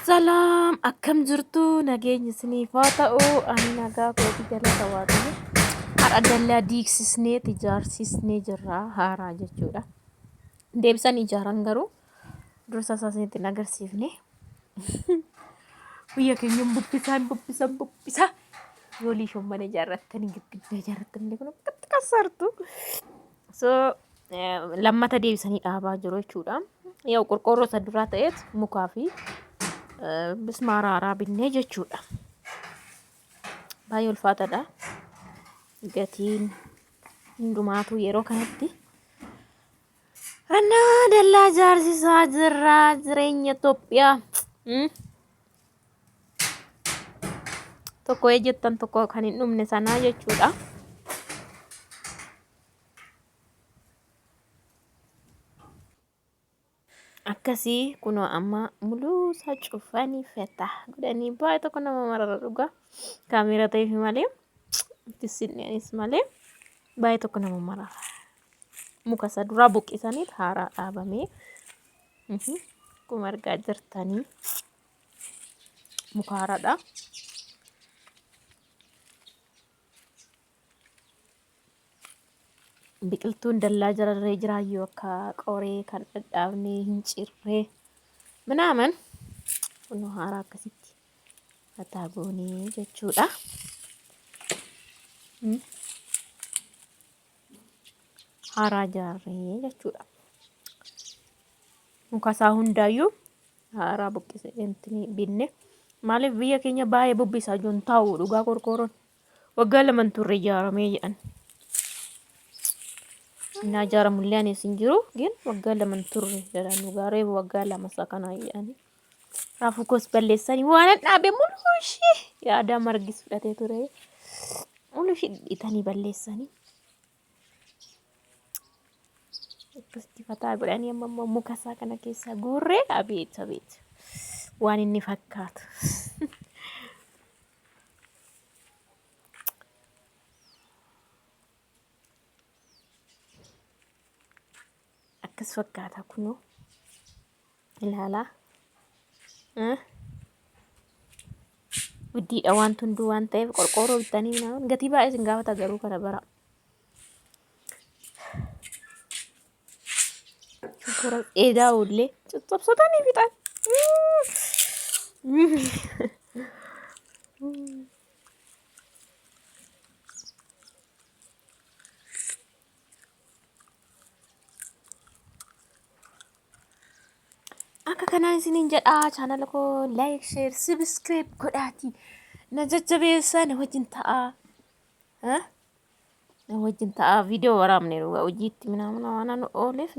Salaam akkam jirtu nageenyi isiniif haa ta'u ani nagaa kooti galata waaqayyo har'a dallaa diigsisnee ijaarsisnee jirra haaraa jechuudha deebisanii ijaaran garuu dursa isaa isinitti hin agarsiifne biyya keenya hin bubbisaa hin bubbisaa hin bubbisaa yoo liishoon mana ijaarrattanii girgiddaa ijaarrattanii kun akkatti kassartu so lammata deebisanii dhaabaa jiru jechuudha. Yoo qorqoorroo isa duraa ta'eet mukaa fi bismaara haaraa binnee jechuudha. Baay'ee ulfaataadha. Gatiin hundumaatu yeroo kanatti. Annaa dallaa ijaarsisaa jirra jireenya Itoophiyaa. Tokko jettan tokko kan hin dhumne sanaa jechuudha. Akkasii kunoo amma muluu isaa cufanii feta godhanii baay'ee tokko nama marara dhugaa kaameera ta'eef malee itti siqnenis malee baay'ee tokko nama marara. Muka isa duraa buqqisanii haaraa dhaabamee akkuma argaa jirtanii muka haaraadha. Biqiltuun dallaa jalarree jiraayyuu akka qoree kan dhadhaabnee hin cirree minaaman kunoo haaraa akkasitti fataa goonee jechuudha. Haaraa ijaarree jechuudha. Muka isaa hundaayyuu haaraa buqqise binne. Maaliif biyya keenya baay'ee bubbisaa jiru hin taa'u dhugaa qorqoorroon. Waggaa lama hin turre ijaaramee jedhan. Innaa ijaaramullee anis hin jiru gin waggaa lama hin turre jedhan dhugaa reefu waggaa 2 isaa kanaa jedhani. Raafuu koos balleessanii waan an dhaabe muluu ishee yaadaa margis fudhatee ture. Muluu ishee dhidhiitanii balleessanii. Akkasitti fataa godhanii amma immoo muka isaa kana keessaa guurree abeet abeet waan inni fakkaatu. Akkas fakkaata kunoo ilaalaa. Guddiidha waan hunduu waan ta'eef qorqoorroo bittanii minaamin gatii baay'ee isin gaafata garuu kana bara. Shonkora dheedaa oollee caccabsatanii fixan. Akka kanaan isiniin jedhaa chaanala koo like, share, subscribe godhaatii na jajjabeessaa na wajjin ta'aa. Na wajjin ta'aa viidiyoo waraabne dhugaa hojiitti minaamina waan ooleef.